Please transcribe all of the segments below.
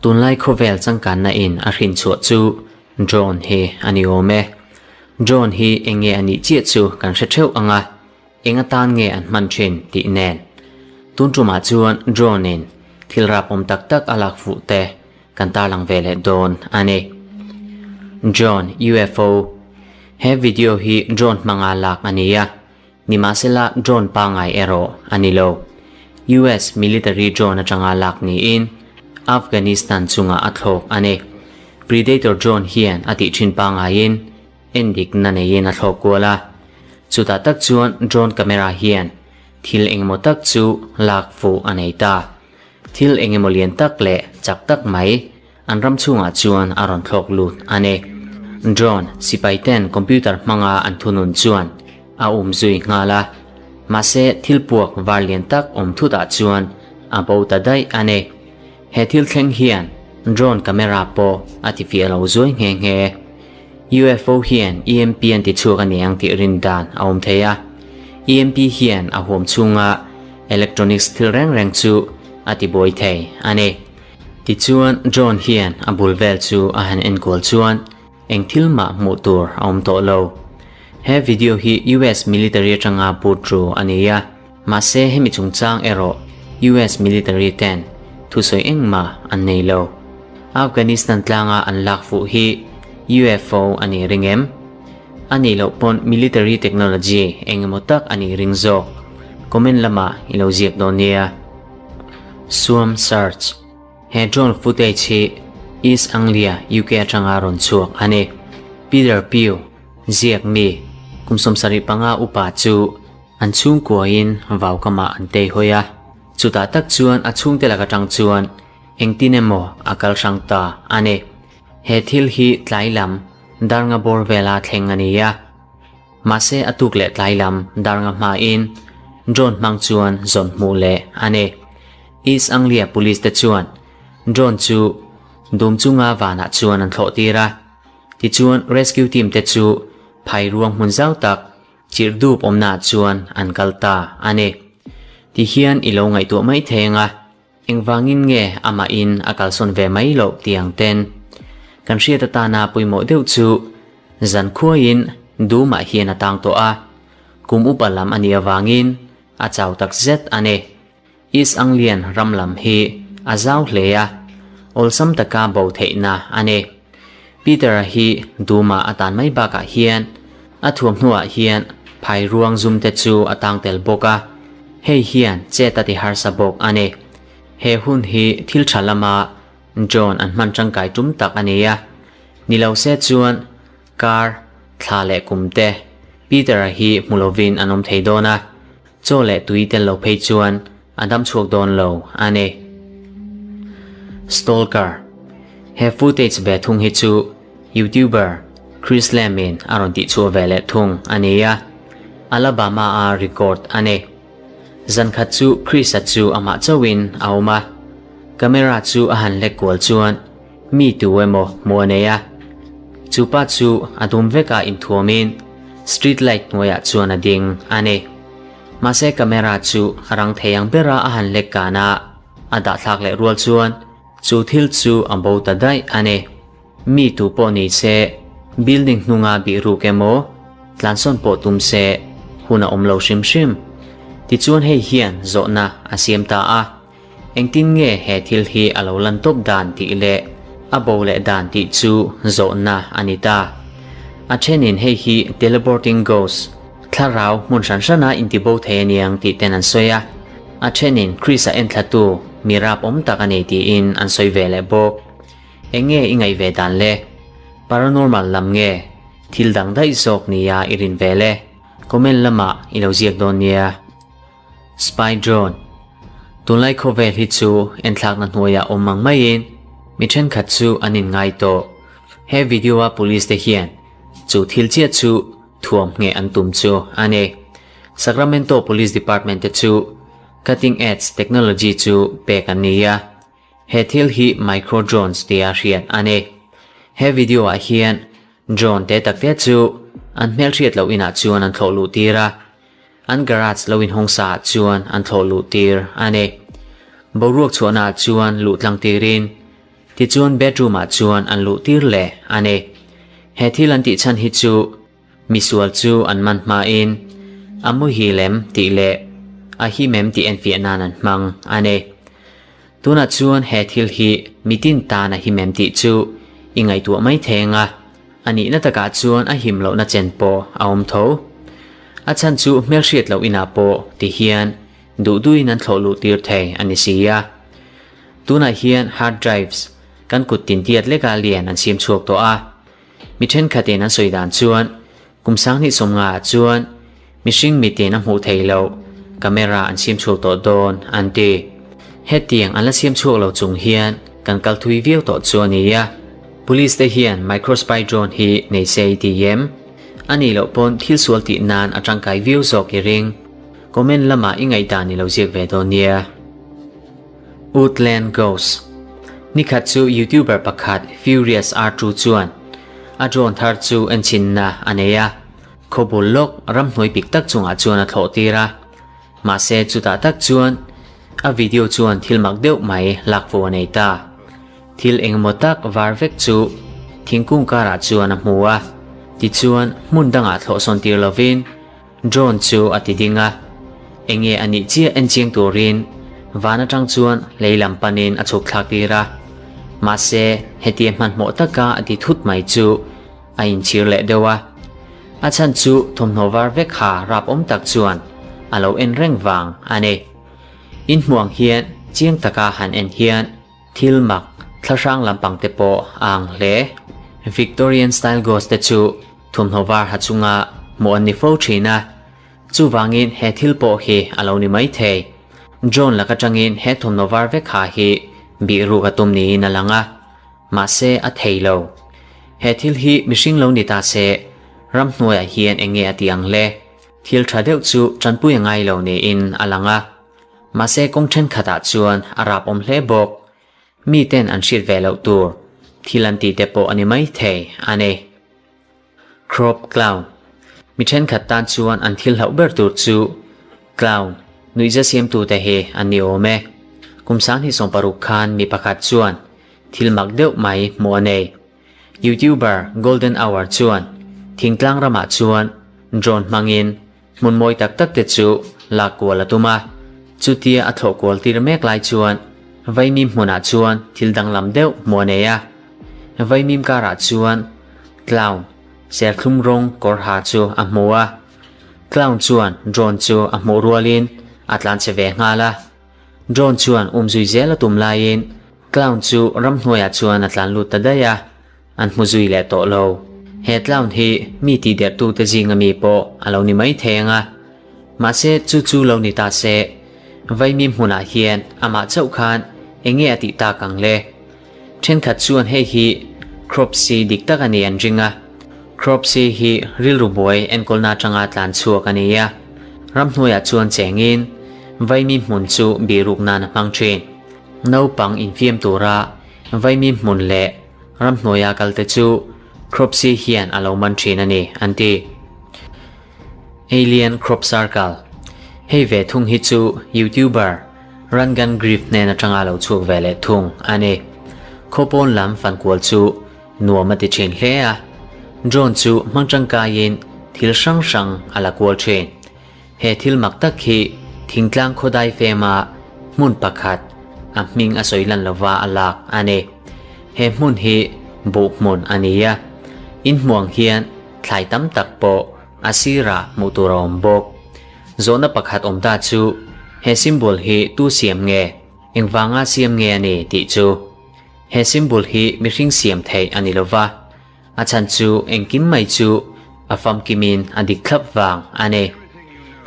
Tunlai khawvel changkanna in a hrin chhuah chu drone hi a ni awm e. Drone hi eng nge a nih chiah chu kan hre theuh ang a, eng atan nge an hman thin tih nen. Tun tumah chuan drone in thil rap awm tak tak a lak fuh te kan tarlang ve leh dawn a ni. Drone UFO He video hi drone hmanga lak a ni a. Nimahsela drone pangngai erawh a ni lo. US military drone atanga lak niin Afghanistan chungah a thlawk a ni. Predator drone hian a tih thin pangaiin endikna neiin a thlawk kual a. Chutah tak chuan drone camera hian thil engemaw tak chu lak fuh a nei ta. Thil engemaw lian tak leh chak tak mai An ram chhungah chuan a rawn thlawk lut a ni. Drone sipai ten computer hmanga an thunun chuan a um zui nghal a, mahse thil puak var lian tak awm thutah chuan a bo ta daih a ni. He thil thleng hian drone camera pawh a ti fiah lo zuai nghe nghe. UFO hian EMP an ti chhuak a ni ang tih rin dan a awm thei a, EMP hian a huam chhunga electronics thil reng reng chu a ti buai thei a ni. Tichuan John hian a bul vel chu a han enkual chuan eng thil mah hmuh tur a awm tawh lo. He video hi US military atanga put ru a ni a, mahse hemi chungchang erawh US military ten thusawi engmah an nei lo. Afghanistan tlanga an lak fuh hi UFO a nih ring em? A nih loh pawn military technology eng emaw tak a nih ring zawk? Comment lamah i lo ziak dawn nia. Suam Search, He drone footage hi East Anglia, UK atanga rawn chhuak a ni. Peter Pugh, ziak mi, kum 75 upa chu an chhungkuain vaukamah an tei hawi a. Chutah tak chuan a chhungte lak atang chuan engtin emaw a kal hrang ta a ni. He thil hi tlai lam Darnga bawr vela thleng a ni a. Mahse a tuk leh tlai lam dar nga hmain drone hmang chuan zawn hmuh leh a ni. East Anglia Police te chuan drone chu dum chunga vanah chuan an thlawh tir a. Tichuan rescue team te chu phai ruang hmun zau tak chirh dup awmnaah chuan an kal ta a ni. Tihian i lo ngaihtuah mai thei ang a. Engvangin nge amahin a kalsawn ve mai loh tih ang ten kan hriat atana pawimawh deuh chu zan khuaiin Duma hian a tang tawh a, kum upa lam a nih avangin a chau tak zet a ni. East Anglian ram lam hi a zau hle a, awlsam taka bo theihna a ni. Peter-a hi Duma a tan mai bakah hian A thuamhnuah hian phai ruang zum te chu a tang tel bawk a, hei hian chet a ti harsa bawk a ni. He hun hi thil tha lama John an hman tangkai tum tak a ni a, ni lo se chuan kar, thla leh kum te Peter-a hi hmu lovin an awm thei dawn a, chaw leh tui tel lo phei chuan a dam chhuak dawn lo a ni. Stalker, He footage ve thung hi chu YouTuber Chris Lamb-in a rawn tihchhuah ve leh thung a ni a, Alabama-a record a ni. Zan khat chu Chris-a chu amah chauhin a awm a, camera chu a han lek kual chuan mi tu emaw hmuh a nei a. Chu pa chu a dum veka inthuamin street light hnuaiah chuan a ding a ni. Mahse camera chu a rang thei ang bera a han lek kan a, a dahthlak leh rual chuan chu thil chu a bo ta daih a ni. Mi tu pawh ni se, building hnunga bih ruk emaw, tlansawn pawh tum se, hun a awm lo hrim hrim. Tichuan hei hian zawhna a siam ta a, engtin nge he thil hi a lo lan tawp dan tih leh a bo leh dan tih chu zawhna a ni ta. A thenin hei hi teleporting ghost, thlarau hmun hran hrana intibo thei a niang tih ten an sawi a, a thenin Chris-a enthlatu mi rap awm tak a ni tiin an sawi ve leh bawk. Eng nge i ngaih ve dan le? Paranormal lam nge thil dang daih zawk nia i rin ve le? Comment lamah i lo ziak dawn nia. Spy drone. Tunlai khawvel hi chu enthlakna hnuaiah awm ang maiin mi thenkhat chu an inngai tawh. He video a police te hian chu thil chiah chu thuam ngheh an tum chu a ni. Sacramento Police Department te chu cutting edge technology chu pek an ni a. He thil hi micro drones tia hriat a ni. He video ah hian drone te tak te chu an hmelhriat loh inah chuan an thlawh luh tir a, an garage lo inhawng sa ah chuan an thlawh luh tir a ni. Boruak chhuahna ah chuan luh tlang tirin tichuan bedroom ah chuan an luh tir leh a ni. He thil an tih chhan hi chu misual chu an man hmain a muhil em tih leh a him em tih enfiah nan an hmang a ni. Tunah chuan he thil hi mitin tan a him em tih chu i ngaihtuah mai thei ang a, a nihna takah chuan a him lohna chen pawh a awm tho. A chhan chu hmelhriat loh inah pawh ti hian duh duhin an thlawh luh tir thei a ni si a. Tunah hian hard drives kan kut tin tiat leka lian an siam chhuak tawh a. Mi thenkhatin an sawi dan chuan kum sanghnih sawmnga ah chuan mihring mitin a hmuh theih loh camera an siam chhuak tawh dawn an ti. Hetiang an la siam chhuak lo chung hian kan kal thui viau tawh chu a ni a. Police te hian microspy drone hi nei se i ti em? A nih loh pawn thil sual tih nan a tangkai viau zawk i ring. Comment lamah i ngaihdan i lo ziak ve dawn nia. Woodland Ghost Nikhat chu YouTuber pakhat Furious R2 chuan a drone thar chu enchinna a nei a, khawbul lawk ramhnuai pik tak chungah chuan a thlawh tir a. Mahse chutah tak chuan a video chuan thil mak deuh mai lak fu a nei ta. Thil engemaw tak var vek chu thingkung karah chuan a hmu a, tichuan hmun dangah thlawh sawn tir lovin, Drone chu a ti ding a, enge a nih chiah en chiang turin van atang chuan lei lam panin a chhuk thlak tir a. Mahse, hetia hmanhmawh taka a ti thut mai chu a inchhir leh deuh a. A chhan chu thawmhnaw var vek ha rap awm tak chuan a lo en reng vang a ni. Inhmuang hian chiang taka han en hian thil mak thlahrang lampang te pawh a ang hle. Victorian style ghost te chu Thawmhnaw var ha chunga hmuh an ni fo thin a, chuvangin he thil pawh hi a lo ni mai thei. Drone lak atangin he thawmhnaw var vek ha hi bih ruk a tum niin a lang a, mahse a thei lo. He thil hi mihring lo ni ta se, ramhnuaiah hian eng nge a tih ang le? Thil tha deuh chu tanpui a ngai lo niin a lang a, mahse kawng thenkhatah chuan a rap awm hle bawk. Miten an hriat ve loh tur thil an tih te pawh a ni mai thei a ni. Crop Clown Mi thenkhat tan chuan an thil hlauh ber tur chu clown nuihza siamtute hi an ni awm e. Kum 2006 khan mi pakhat chuan thil mak deuh mai hmuh a nei. YouTuber Golden Hour chuan thingtlang ramah chuan drone hmangin Hmun mawi tak tak te chu lak kual a tum a, chutia a thlawh kual tir mek lai chuan vaimim hmunah chuan thil danglam deuh hmuh a nei a. Vaimim karah chuan clown serthlum rawng kawr ha chu a hmu a. Clown chuan drone chu a hmuh rualin a tlanchhe ve nghal a. Drone chuan umzui zel a tum laiin clown chu ramhnuaiah chuan a tlan lut ta daih a. An hmu zui leh tawh lo. He clown hi mi tihderhtute zinga mi pawh a lo ni mai thei ang a. Mahse chu chu lo ni ta se, Vaimim hmunah hian amah chauh khan eng nge a tih tak ang le? Thenkhat chuan hei hi Cropsy dik tak a ni an ring a. Cropsy hi rilru buai enkawlna atanga tlan chhuak a ni a. Ramhnuaiah chuan chengin Vaimim hmun chu bihruk nan a hmang thin. Naupang infiam tura Vaimim hmun leh Ramhnuaia kalte chu Cropsy hian a lo man thin a ni, an ti. Alien Crop Circle, Hei ve thung hi chu YouTuber Rangan Griff hnen atanga lo chhuak ve leh thung a ni. Khawpawn lam fankual chu nuam a ti thin hle a, drone chu hmang tangkaiin thil hrang hrang a la kual thin. He thil mak tak hi thingtlang khawdai fema hmun pakhat a hming a sawi lan lova a lak a ni. He hmun hi buh hmun a ni a, inhmuang hian thlai tam tak pawh a sirah hmuh tur a awm bawk. Zawhna pakhat awm ta chu he symbol hi tu siam nge, engvanga siam nge a ni tih chu. He symbol hi mihring siam theih a ni lova. A chhan chu engkim mai chu a famkimin a dik thlap vang a ni.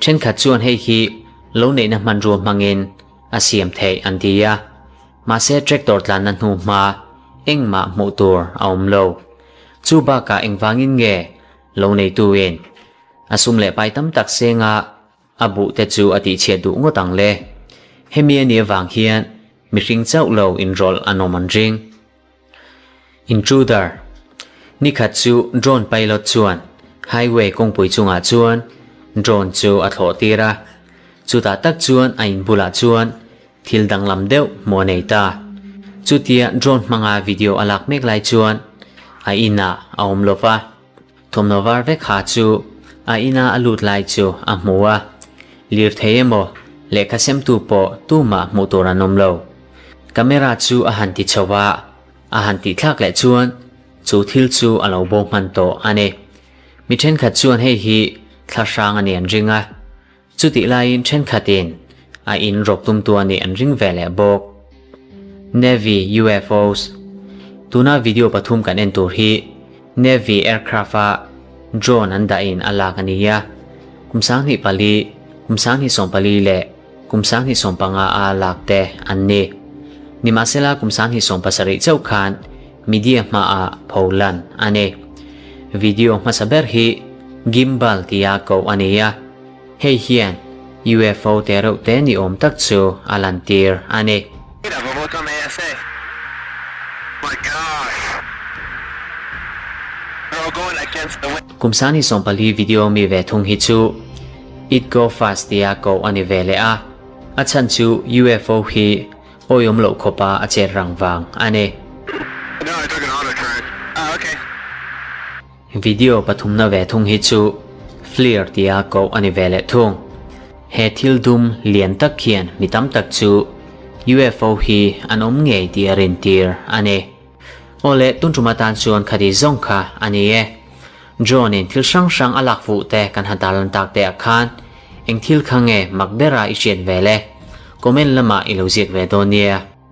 Thenkhat chuan hei hi lo neihna hmanrua hmangin a siam theih an ti a, mahse tractor tlanna hnu hma engmah hmuh tur a awm lo. Chu bakah engvangin nge lo neituin a sum leh pai tam tak senga A buh te chu a tihchhiat duh ngawt ang le. Hemi a nih avang hian mihring chauh lo inrawlh an awm an ring. Intruder. Nikhat chu drone pilot chuan highway kawngpui chungah chuan drone chu a thlawh tir a. Chutah tak chuan a inbulah chuan. thil danglam deuh hmuh a nei ta. Chutia drone hmanga video a lak mek lai chuan a inah a awm lo va, thawmhnaw var vek ha chu a ina a lut lai chu a hmu a, lirthei emaw lehkha semtu pawh tumah hmuh tur an awm lo. Camera chu a han ti chho a, a han tih thlak leh chuan chu thil chu a lo bo hman tawh a ni. Mi thenkhat chuan hei hi thla hrang a nih an ring a, chutih laiin thenkhatin a in rawk tumtu a nih an ring ve leh bawk. Navy UFOs Tuna video pathum kan en tur hi Navy aircraft a drone an dahin a lak a ni a, kum 24, kum 2014 leh kum 2015 a lak te an ni. Nimahsela kum 2017 chauh khan media hmaah pholan a ni. Video hmasa ber hi Gimbal tia koh a ni a, hei hian UFO te reuh te ni awm tak chu a lantir a ni. Kum 2014 video mi ve thung hi chu It Go Fast tia koh a ni ve leh a, a chhan chu UFO hi Awiawm loh khawpa a chet rang vang a ni. Video pathumna ve thung hi chu Flir tia koh a ni ve leh thung. He thil dum lian tak hian mi tam tak chu UFO hi an awm ngei tih a rintir a ni. Aw le, tun tum atan chuan khati zawng kha a ni e. Drone in thil hrang hrang a lak fuh te kan han tarlan tak te ah khan eng thil kha nge mak bera i hriat ve le? Comment lamah i lo ziak ve dawn nia.